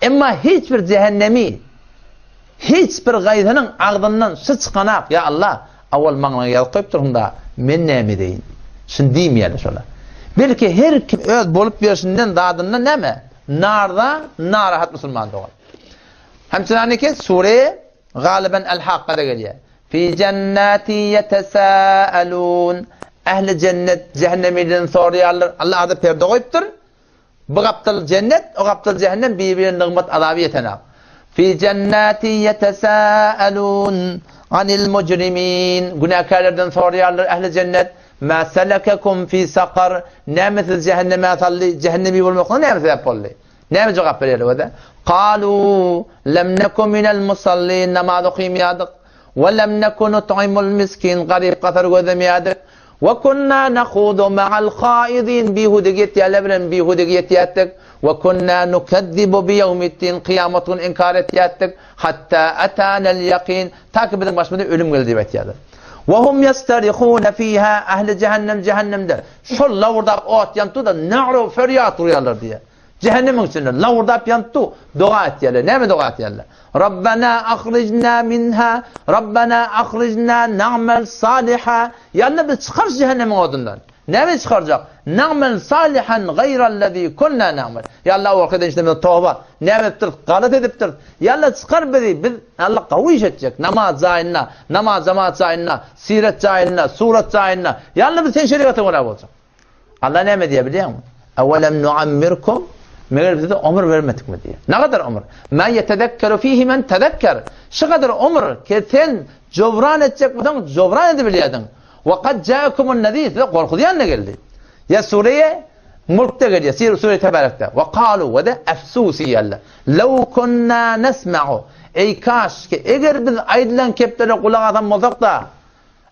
Emma hiç bir jähennemi, hiç bir gaýsynyň agzyndan şu çykanak, Ýa Allah, awal maňlaýa ýazyp goýupdyrsyň-da, men näme edeýin? Şuny diýmeýärler şolar. Belki her kim öz bolup ýörşünden, zadyndan näme? Narza, narahat musulman dogan. Hemçinaniki sure Galyban El-Hakkada gelýär. Fi jennati ýetesâelûn. Ähli jennet jähennemilerden soraýarlar. Allah arada perde goýupdyr. Bu gapdal jennet, o gapdal jähennem bir-birine nygmat azaby ýetenak. Fi jennati ýetesâelûn anil mujrimin. Günäkärlerden soraýarlar ähli jennet. Mâ selekekum fi sakar. Näme sizi jähenneme saldy? Jähennemi bolmaklyga näme sebäp boldy? Näme jogap berýärler özi? Kalu lem neku minel musallin namaz okymýardyk. We lem neku nut'imul miskin garyp gasar gözlemýärdik. We kunna nahudu ma'al haidin bihude gitýärler bilen bihude gitýärdik. We kunna nukezzibu bi ýewmiddin kyýamat günü inkar etýärdik. Hatta atanal ýakin ta ki biziň başymyza ölüm geldi diýip aýtýarlar. We hum ýastarihuna fiha ähli jähennem jähennemde şol lawurdap ot ýanyp dur-da na'ra ferýat urýarlar diýýär. Jähennemiň içinde lawurdap ýanyp dur, doga etýärler. Näme doga etýärler? Rabbana ahrijna minha, Rabbana ahrijna na'mal saliha. Ýa Allah bizi çykar şu jähennemiň odundan. Näme çykarjak? Na'mal salihan gaýrallazi kunna na'mal. Ýa Allah owalky eden işlerimize toba. Näme edipdiris? Galat edipdiris. Ýa Allah çykar bizi. Biz Allah gowy iş etjek. Namaz jaýynda, namaz jemaat jaýynda, siret jaýynda, surat jaýynda. Ýa Allah biz seň şerigatyňa görä boljak. Allah näme diýýär bilýäňmi? Awelem nuammirkum Meger size ömür bermedikmi diýýär. Nägadar ömür? Ma ýetezekkeru fihi men tezekker. Şu kadar ömür ki sen jobran etjek bolsaň jobran edip bilýärdiň. Wa kad ja'akumun nezir size gorkuzýan da geldi. Ýa sureýe Mulkda gelýär, sure sure Tebarekde. Wa kalu we de efsus diýýärler. Law kunna nesma'u. Eý kaş ki eger biz aýdylan keplere gulak asan bolsak-da,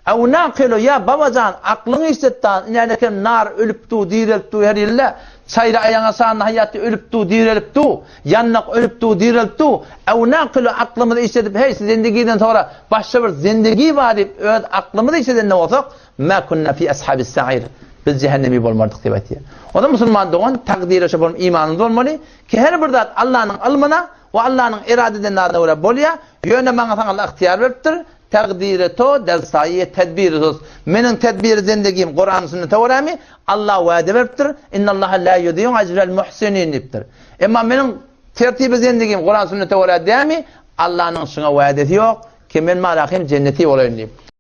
Ew nakylu, ýa babajan, aklyňy işlet da, inänekem nar ölüp du, direlip du her ýylda, çaýry aýaňa şanly haýatda ölüp du, direlip du, ýandak ölüp du, direlip du, ew nakylu, aklymyzy işledip, heý, şu zendigiden soňra başga bir zendigi bar diýip, öz aklymyzy işledende bolsak, mä kunna fi ashabis sair, biz jähennemi bolmardyk diýip aýtýar. Onda musulman dogan, takdyra şo bolan imanymyz bolmaly, ki her bir zat Allanyň ylmyna we Allanyň erada eden zadyna görä bolýar, ýöne maňa saňa Allah ygtyýar beripdir, Takdyry to der saýy tedbiri sus. Meniň tedbiri zendigim Kuran sünnete görämi? Allah wade beripdir, Innallaha la yudiu ecrel muhsinin diýipdir. Emma meniň tertibi zendigim Kuran sünnete görä dämi? Allanyň şuňa wadesi ýok, ki men malahym jenneti bolaýyn diýip.